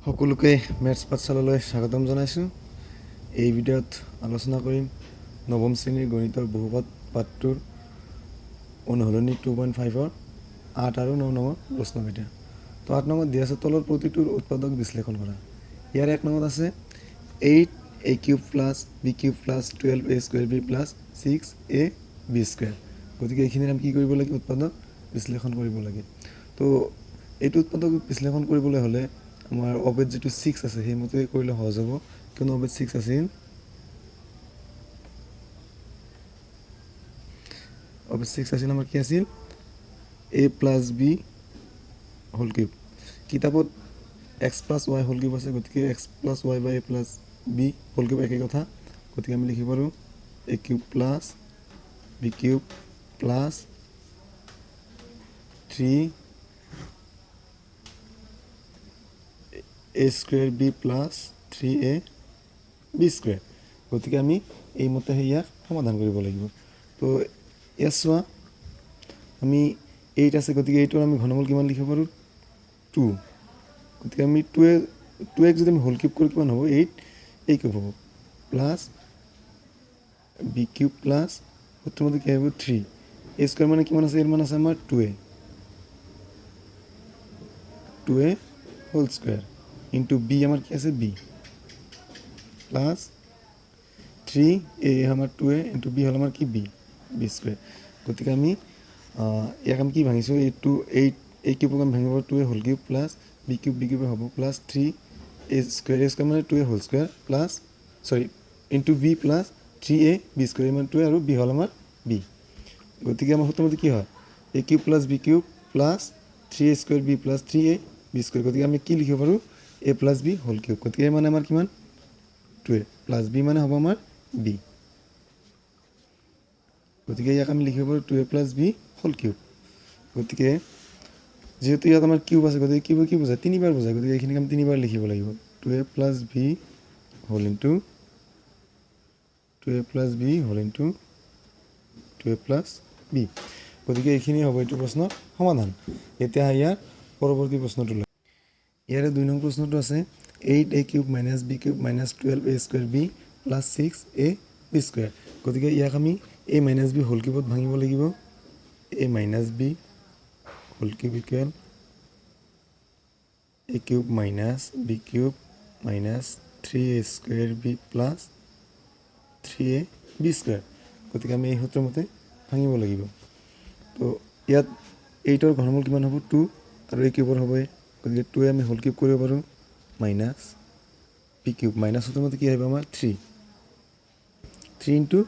সকলোকে মেথছ পাঠশালালৈ স্বাগতম জনাইছোঁ। এই ভিডিঅ'ত আলোচনা কৰিম নৱম শ্ৰেণীৰ গণিতৰ বহুপদ পাঠটোৰ অনুশীলনী 2.5ৰ 8 আৰু 9 নম্বৰ প্ৰশ্নকেইটা। তো 8 নম্বৰত দিয়া আছে তলৰ প্ৰতিটোৰ উৎপাদক বিশ্লেষণ কৰা। ইয়াৰ 1 নম্বৰত আছে 8 a cube plus b cube plus 12 a square b plus 6 a b square. গতিকে এইখিনিৰ আমি কি কৰিব লাগে? উৎপাদক বিশ্লেষণ কৰিব লাগে। তো এইটো উৎপাদক বিশ্লেষণ কৰিবলৈ হ'লে আমাৰ অবেদ যিটো 6 আছে, সেইমতে কৰিলে সহজ হ'ব। কিয়নো অবেদ 6 আছিল, অবেদ 6 আছিল আমাৰ কি আছিল? A plus b whole cube. কিতাপত x plus y whole cube আছে, গতিকে এক্স প্লাছ why বা a plus b whole cube একে কথা। গতিকে আমি লিখিব পাৰোঁ a cube plus b cube plus 3 a square b plus 3 a b square. গতিকে আমি এইমতে ইয়াক সমাধান কৰিব লাগিব। তো ইয়াত চোৱা, আমি 8 আছে, গতিকে এইটোৰ আমি ঘনমূল কিমান লিখিব পাৰোঁ? 2। গতিকে আমি টু এক যদি আমি হোল কিউব কৰোঁ, কিমান হ'ব? 8 এ কিউব হ'ব, প্লাছ বি কিউব প্লাছ সূত্ৰমতে কি আহিব? 3 এ স্কুৱেৰ মানে কিমান আছে? এৰ মান আছে আমাৰ 2 a, 2 a whole square into b আমাৰ কি আছে? বি প্লাছ 3 এ আমাৰ 2 এ ইণ্টু বি হ'ল আমাৰ কি? B, B square. গতিকে আমি ইয়াক আমি কি ভাঙিছোঁ? এই টু এইট এ কিউবক আমি ভাঙিব 2 a whole cube plus b cube, b কিউবে হ'ব plus 3 a square, a square মানে 2 a whole square plus, sorry, into b plus 3 a b square মানে 2 এ আৰু বি হ'ল আমাৰ বি। গতিকে আমাৰ সূত্ৰমতে কি হয়? A cube plus b cube plus 3 a square b plus 3 a b square. গতিকে আমি কি লিখিব পাৰোঁ? A plus b whole cube. গতিকে এ মানে আমাৰ কিমান? 2 এ প্লাছ বি মানে হ'ব আমাৰ বি। গতিকে ইয়াক আমি লিখিব পাৰোঁ 2 a plus b whole cube. গতিকে যিহেতু ইয়াত আমাৰ কিউব আছে, গতিকে কিউবে কি বুজায়? তিনিবাৰ বুজায়। গতিকে এইখিনিক আমি তিনিবাৰ লিখিব লাগিব, 2 a plus b whole into 2 a plus b whole into 2 a plus b. গতিকে এইখিনি হ'ব এইটো প্ৰশ্নৰ সমাধান। এতিয়া ইয়াৰ পৰৱৰ্তী প্ৰশ্নটো লৈ। ইয়াৰে 2 নং প্ৰশ্নটো আছে 8 a cube minus b cube minus 12 a square b plus 6 a b square. গতিকে ইয়াক আমি এ মাইনাছ বি হোল কিউবত ভাঙিব লাগিব। A minus b whole cube equal a cube minus b cube minus 3 a square b plus 3 a b square. গতিকে আমি এই সূত্ৰমতে ভাঙিব লাগিব। তো ইয়াত 8ৰ ঘনমূল কিমান হ'ব? 2 আৰু এ কিউবৰ হ'ব এ। গতিকে 2 আমি হোল কিউব কৰিব পাৰোঁ, মাইনাছ বি কিউব, মাইনাছ সূত্ৰমতে কি আহিব আমাৰ? 3, 3 into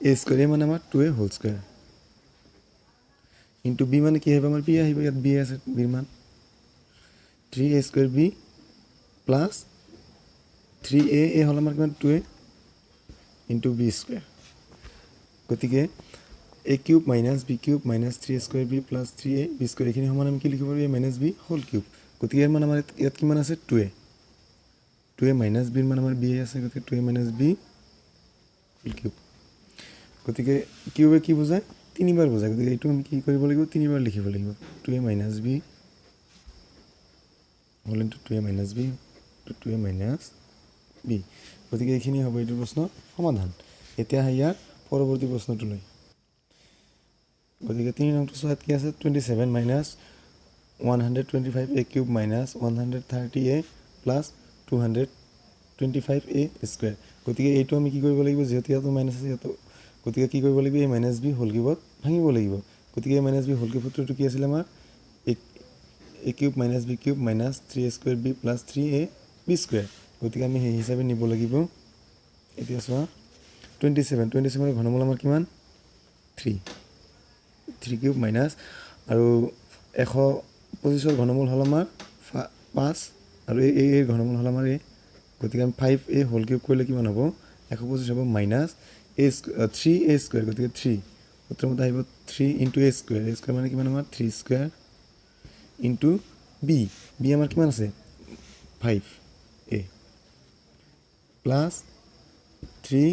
a square, a মানে আমাৰ 2 a whole square into b মানে কি আহিব আমাৰ? বি আহিব, ইয়াত বি আছে, বিৰ মান 3 a square b plus 3 a, a হ'ল আমাৰ কিমান? 2 a into b square. গতিকে a cube minus b cube minus 3 a square b plus 3 a b square, এইখিনি সমান আমি কি লিখিব পাৰোঁ? A minus b whole cube. গতিকে ইয়াৰ মান আমাৰ ইয়াত কিমান আছে? 2 এ, 2 এ মাইনাছ বিৰ মান আমাৰ বি আছে, গতিকে 2 a minus b whole cube. গতিকে কিউবে কি বুজায়? তিনিবাৰ বুজায়। গতিকে এইটো আমি কি কৰিব লাগিব? তিনিবাৰ লিখিব লাগিব, 2 a minus b whole into 2 a minus b 2 a minus b. গতিকে এইখিনি হ'ব এইটো প্ৰশ্নৰ সমাধান। এতিয়া ইয়াৰ পৰৱৰ্তী প্ৰশ্নটোলৈ। গতিকে 3 নংটো চোৱাত কি আছে? 27 minus 125 a cube minus 130 a plus 225 a square. গতিকে এইটো আমি কি কৰিব লাগিব? যিহেতু ইয়াতো মাইনাছ আছে, ইয়াতো, গতিকে কি কৰিব লাগিব? এ মাইনাছ বি হোল কিউবত ভাঙিব লাগিব। গতিকে a minus b whole cube সূত্ৰটো কি আছিলে আমাৰ? A cube minus b cube minus 3 a square b plus 3 a b square. গতিকে আমি সেই হিচাপে নিব লাগিব। এতিয়া চোৱা, 27, 27ৰ ঘনমূল আমাৰ কিমান? 3, 3 কিউব মাইনাছ আৰু 125ৰ ঘনমূল হ'ল আমাৰ 5 আৰু এই এৰ ঘনমূল হ'ল আমাৰ এ। গতিকে আমি 5 এ হোল কিউব কৰিলে কিমান হ'ব? 125 হ'ব minus a 3 a square. গতিকে 3 সূত্ৰমতে আহিব 3 into a square, a square মানে কিমান আমাৰ? 3 স্কুৱেৰ ইণ্টু বি, বি আমাৰ কিমান আছে? 5 এ প্লাছ 3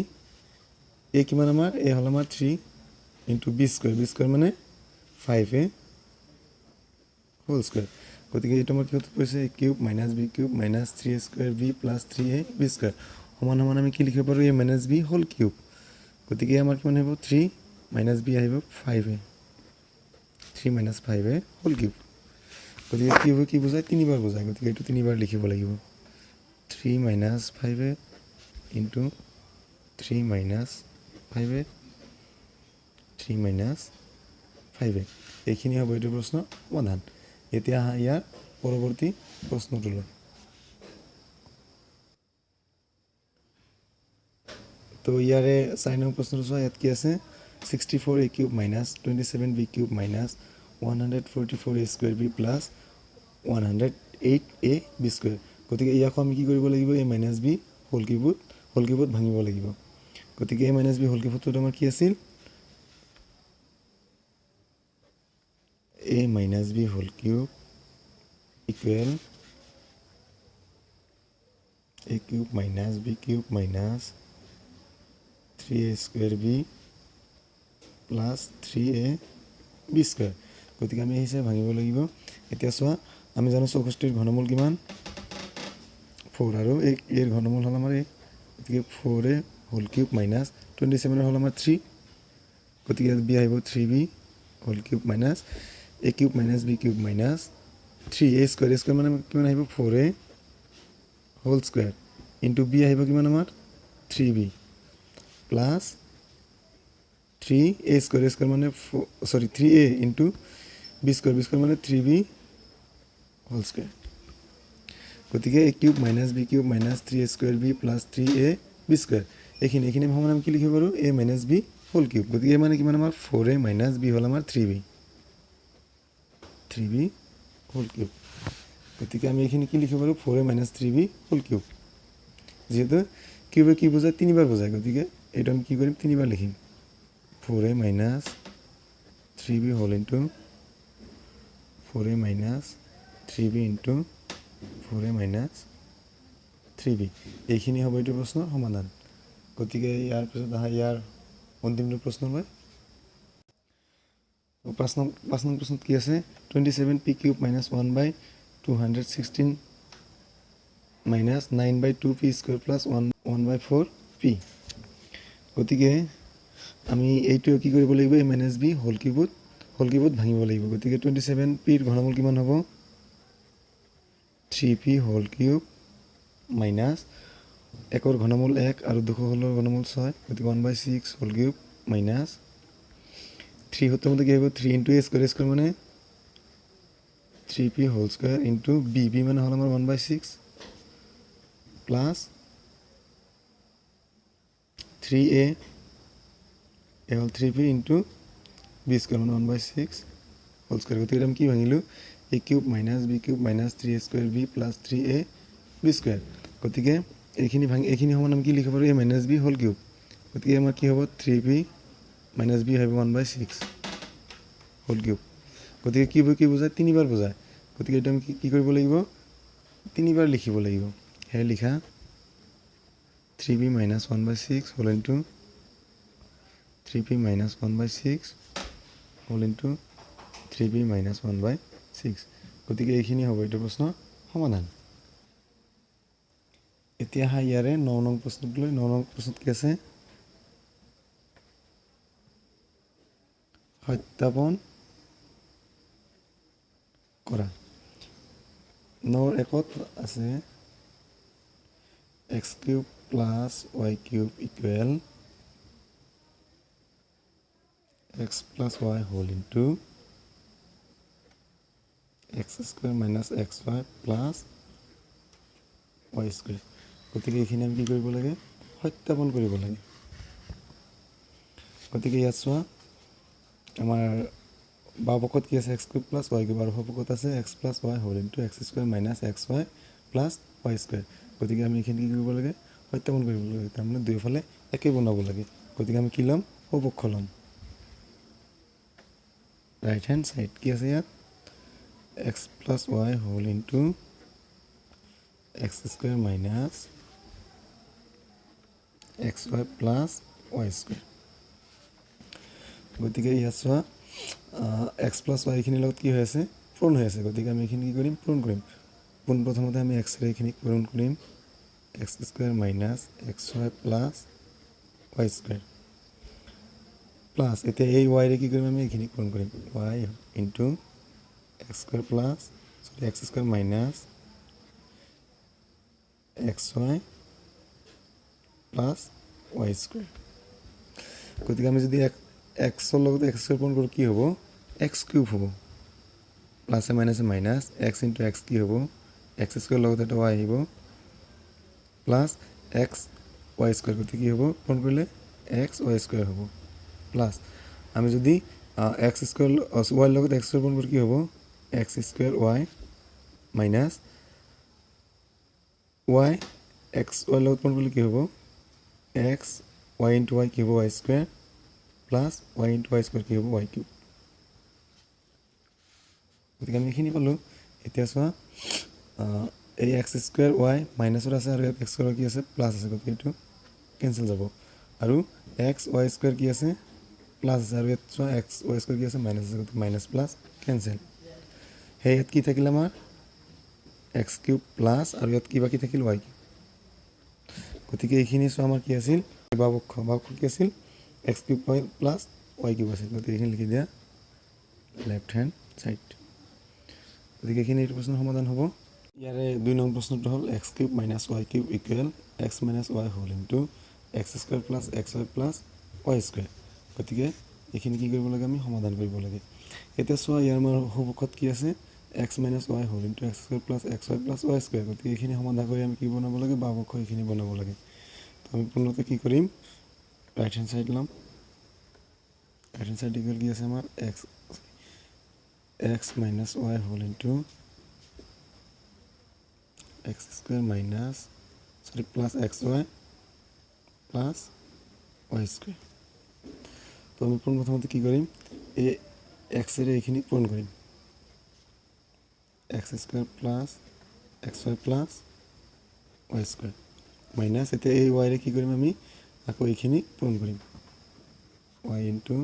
এ কিমান আমাৰ? এ হ'ল আমাৰ 3 into b square, b square মানে 5 এ হোল স্কুৱেৰ। গতিকে এইটো আমাৰ কিহত পৰিছে, A cube minus B cube minus three A square B plus three A B square সমান সমান আমি কি লিখিব পাৰোঁ, A minus B whole cube. গতিকে আমাৰ কিমান আহিব, থ্ৰী মাইনাছ বি আহিব five A, three minus five A whole cube. গতিকে কিউবে কি বুজায়, তিনিবাৰ বুজায়, গতিকে এইটো তিনিবাৰ লিখিব লাগিব, three minus five A into three minus five A three minus five A. এইখিনি হ'ব এইটো প্ৰশ্ন সমাধান। এতিয়া আহা ইয়াৰ পৰৱৰ্তী প্ৰশ্নটোলৈ। তো ইয়াৰে চাৰি নং প্ৰশ্নটো চোৱা, ইয়াত কি আছে, 64 A cube minus 27 B cube minus 144 A square B plus 108 A B square. গতিকে ইয়াকো আমি কি কৰিব লাগিব, এ মাইনাছ বি হোল কিউবত ভাঙিব লাগিব। গতিকে এ মাইনাছ বি হোল কিউবটো আমাৰ কি আছিল, A minus B whole cube equal A cube minus B cube minus three A square B plus three A B square. গতিকে আমি এই হিচাপে ভাঙিব লাগিব। এতিয়া চোৱা, আমি জানো 64ৰ ঘনমূল কিমান, 4, আৰু এই এৰ ঘনমূল হ'ল আমাৰ এই, গতিকে 4 এ হোল কিউব মাইনাছ 27ৰ হ'ল আমাৰ 3, গতিকে ইয়াত বি আহিব three B whole cube minus A cube minus B cube minus three A square, A square মানে কিমান আহিব, 4 A whole square into B আহিব কিমান আমাৰ three B plus three A square, A square মানে sorry three A into B square, B square মানে three B whole square. গতিকে A cube minus B cube minus three A square B plus three A B square, এইখিনি সমান আমি কি লিখিব পাৰোঁ, A minus B whole cube. গতিকে এ মানে কিমান আমাৰ ফ'ৰ এ মাইনাছ বি হ'ল আমাৰ three B whole cube. গতিকে আমি এইখিনি কি লিখিব পাৰোঁ, four A minus three B whole cube. যিহেতু কিউবে কি বুজায়, তিনিবাৰ বুজায়, গতিকে এইটো আমি কি কৰিম, তিনিবাৰ লিখিম, four A minus three B whole into four A minus three B into four A minus three B. এইখিনি হ'ব এইটো প্ৰশ্নৰ সমাধান। গতিকে ইয়াৰ পিছত আহা ইয়াৰ অন্তিমটো প্ৰশ্নলৈ। পাঁচ নং প্ৰশ্নত কি আছে, 27 P cube minus 1 by 216 minus 9 by 2 P square plus 1 by 4 P. গতিকে আমি এইটো কি কৰিব লাগিব, এ মাইনাছ বি হোল কিউবত ভাঙিব লাগিব। গতিকে 27 পিৰ ঘনমূল কিমান হ'ব, three P whole cube minus একৰ ঘনমূল 1 আৰু 216ৰ ঘনমূল 6, গতিকে 1 by 6 whole cube minus three সূত্ৰৰ মতে কি আহিব, three into A square, A square মানে three P whole square into B, B মানে হ'ল আমাৰ 1 by 6 plus three A, A হ'ল three P into B square মানে 1 বাই 6 হোল স্কুৱেৰ। গতিকে আমি কি ভাঙিলোঁ, A cube minus B cube minus three A square B plus three A B square. গতিকে এইখিনি ভাঙি এইখিনি সমান আমি কি লিখিব পাৰোঁ, A minus B whole cube. গতিকে আমাৰ কি হ'ব, থ্ৰী পি মাইনাছ বি আহিব 1 বাই 6 হোল কিউব। গতিকে কি বুজায়, তিনিবাৰ বুজায়, গতিকে এইটো আমি কি কৰিব লাগিব, তিনিবাৰ লিখিব লাগিব। সেয়ে লিখা three P minus 1 by 6 whole into three P minus 1 by 6 whole into three P minus 1 by 6। গতিকে এইখিনি হ'ব এইটো প্ৰশ্নৰ সমাধান। এতিয়া আহা ইয়াৰে 9 নং প্ৰশ্নটোলৈ। 9 নং প্ৰশ্নত কি আছে, সত্যাপন কৰা। 9ৰ 1ত আছে X cube plus Y cube equal X plus Y whole into X square minus X Y plus Y square. গতিকে এইখিনি আমি কি কৰিব লাগে, সত্যাপন কৰিব লাগে। গতিকে ইয়াত চোৱা আমাৰ বাওঁপক্ষত কি আছে, X cube plus Y cube, আৰু সোঁপক্ষত আছে X plus Y whole into X square minus X Y plus Y square. গতিকে আমি এইখিনি কি কৰিব লাগে, সত্যাপন কৰিব লাগে, তাৰমানে দুয়োফালে একে বনাব লাগে। গতিকে আমি কি ল'ম, সোঁপক্ষ ল'ম। ৰাইট হেণ্ড ছাইড কি আছে ইয়াত, X plus Y whole into X square minus X Y plus Y square. গতিকে ইয়াত চোৱা এক্স প্লাছ ৱাই এইখিনিৰ লগত কি হৈ আছে, পূৰণ হৈ আছে, গতিকে আমি এইখিনি কি কৰিম, পূৰণ কৰিম। পোনপ্ৰথমতে আমি এক্সৰে এইখিনি পূৰণ কৰিম, x square minus x y plus y square plus এতিয়া এই ৱাইৰে কি কৰিম, আমি এইখিনি পূৰণ কৰিম, y into x square plus sorry x square minus x y plus y square. গতিকে আমি যদি এক্সৰ লগত এক্স স্কুৱেৰ পূৰণ কৰোঁ কি হ'ব, এক্স কিউব হ'ব, প্লাছে মাইনাছে মাইনাছ এক্স ইনটু এক্স কি হ'ব, এক্স স্কুৱেৰ লগত এটা ৱাই আহিব প্লাছ এক্স ৱাই স্কুৱেৰ, গতিকে কি হ'ব, পূৰণ কৰিলে এক্স ৱাই স্কুৱেৰ হ'ব। প্লাছ আমি যদি এক্স স্কুৱেৰ ৱাইৰ লগত এক্স স্কুৱেৰ পূৰণ কৰোঁ কি হ'ব, x square y minus y x ৱাইৰ লগত পূৰণ কৰিলে কি হ'ব, এক্স ৱাই ইনটু ৱাই কি হ'ব, y square plus y into y square কি হ'ব, ৱাই কিউব। গতিকে আমি এইখিনি পালোঁ। এতিয়া চোৱা এই এক্স স্কুৱেৰ ৱাই মাইনাছত আছে আৰু ইয়াত এক্স স্কুৱেৰ কি আছে, প্লাছ আছে, গতিকে এইটো কেঞ্চেল যাব। আৰু এক্স ৱাই স্কুৱেৰ কি আছে, প্লাছ আছে, আৰু ইয়াত চোৱা এক্স ৱাই স্কুৱেৰ কি আছে, মাইনাছ আছে, গতিকে মাইনাছ প্লাছ কেঞ্চেল। সেই ইয়াত কি থাকিল আমাৰ, এক্স কিউব প্লাছ আৰু ইয়াত কিবা কি থাকিল, ৱাই কিউব। গতিকে এইখিনি চোৱা আমাৰ কি আছিল, বাওঁপক্ষ, বাওঁপক্ষ কি আছিল, x cube y plus y cube আছিল, গতিকে এইখিনি লিখি দিয়া লেফ্ট হেণ্ড ছাইড। গতিকে এইখিনি এইটো প্ৰশ্নৰ সমাধান হ'ব। ইয়াৰে 2 নং প্ৰশ্নটো হ'ল x cube minus y cube equal x minus y whole into x square plus x y plus y square. গতিকে এইখিনি কি কৰিব লাগে, আমি সমাধান কৰিব লাগে। এতিয়া চোৱা ইয়াৰ আমাৰ সোঁপক্ষত কি আছে, x minus y whole into x square plus x y plus y square. গতিকে এইখিনি সমাধান কৰি আমি কি বনাব লাগে, বাওঁপক্ষ এইখিনি বনাব লাগে। তো আমি পোনতে কি কৰিম, ৰাইট হেণ্ড ছাইড ল'ম। ৰাইট হেণ্ড ছাইড ইকুৱেল কি আছে আমাৰ, x x minus y whole into x square minus sorry plus x y plus y square. তো আমি পোনপ্ৰথমতে কি কৰিম, এই এক্সেৰে এইখিনি পূৰণ কৰিম, x square plus x y plus y square minus এতিয়া এই ৱাইৰে কি কৰিম, আমি আকৌ এইখিনি পূৰণ কৰিম, y into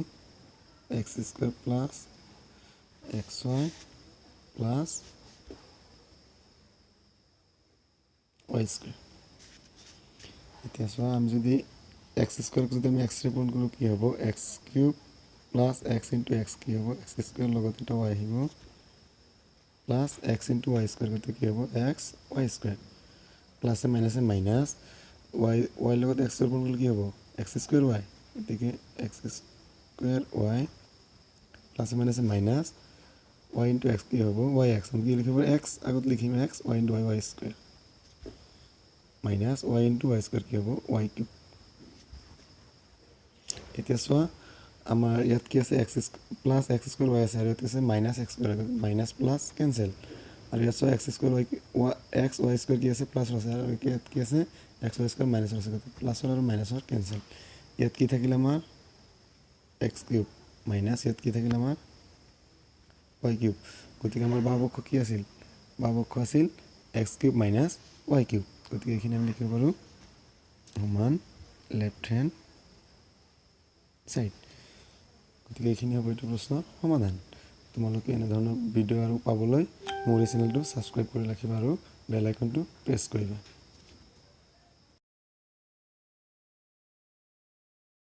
x square plus x y plus y square. এতিয়া চোৱা আমি যদি এক্স স্কুৱেৰক যদি আমি এক্সৰে পূৰণ কৰোঁ কি হ'ব, x cube plus x into x কি হ'ব, এক্স স্কুৱেৰ লগত এটা ৱাই আহিব plus x into y square, গতিকে কি হ'ব, এক্স ৱাই স্কুৱেৰ প্লাছে মাইনাছে মাইনাছ ৱাই ৱাইৰ লগত এক্স স্কুৱেৰ পূৰণ কৰিলে কি হ'ব, এক্স স্কুৱেৰ ৱাই, গতিকে এক্স স্কুৱেৰ ৱাই প্লাছে মাইনাছে মাইনাছ ৱাই ইনটু এক্স কি হ'ব, ৱাই এক্স, আমি কি লিখিব, এক্স আগত লিখিম x y into y y square minus y into y square কি হ'ব, ৱাই কিউব। এতিয়া চোৱা আমাৰ ইয়াত কি আছে, x plus x square y আছে আৰু ইয়াত আছে minus x square, minus plus cancel. আৰু ইয়াত চোৱা x square y x y square কি আছে, প্লাছৰ আছে, আৰু ইয়াত কি আছে, এক্স ৱাই স্কুৱেৰ মাইনাছৰ আছে, গতিকে প্লাছৰ আৰু মাইনাছৰ কেঞ্চেল। ইয়াত কি থাকিল আমাৰ, এক্স কিউব মাইনাছ ইয়াত কি থাকিল আমাৰ, ৱাই কিউব। গতিকে আমাৰ বাওঁপক্ষ কি আছিল, বাওঁপক্ষ আছিল x cube minus y cube. গতিকে এইখিনি আমি লিখিব পাৰোঁ সমান লেফ্ট হেণ্ড ছাইড। গতিকে এইখিনি হ'ব এইটো প্ৰশ্নৰ সমাধান। তোমালোকে এনেধৰণৰ ভিডিঅ' আৰু পাবলৈ মোৰ এই চেনেলটো ছাবস্ক্ৰাইব কৰি ৰাখিবা আৰু বেল আইকনটো প্ৰেছ কৰিবা।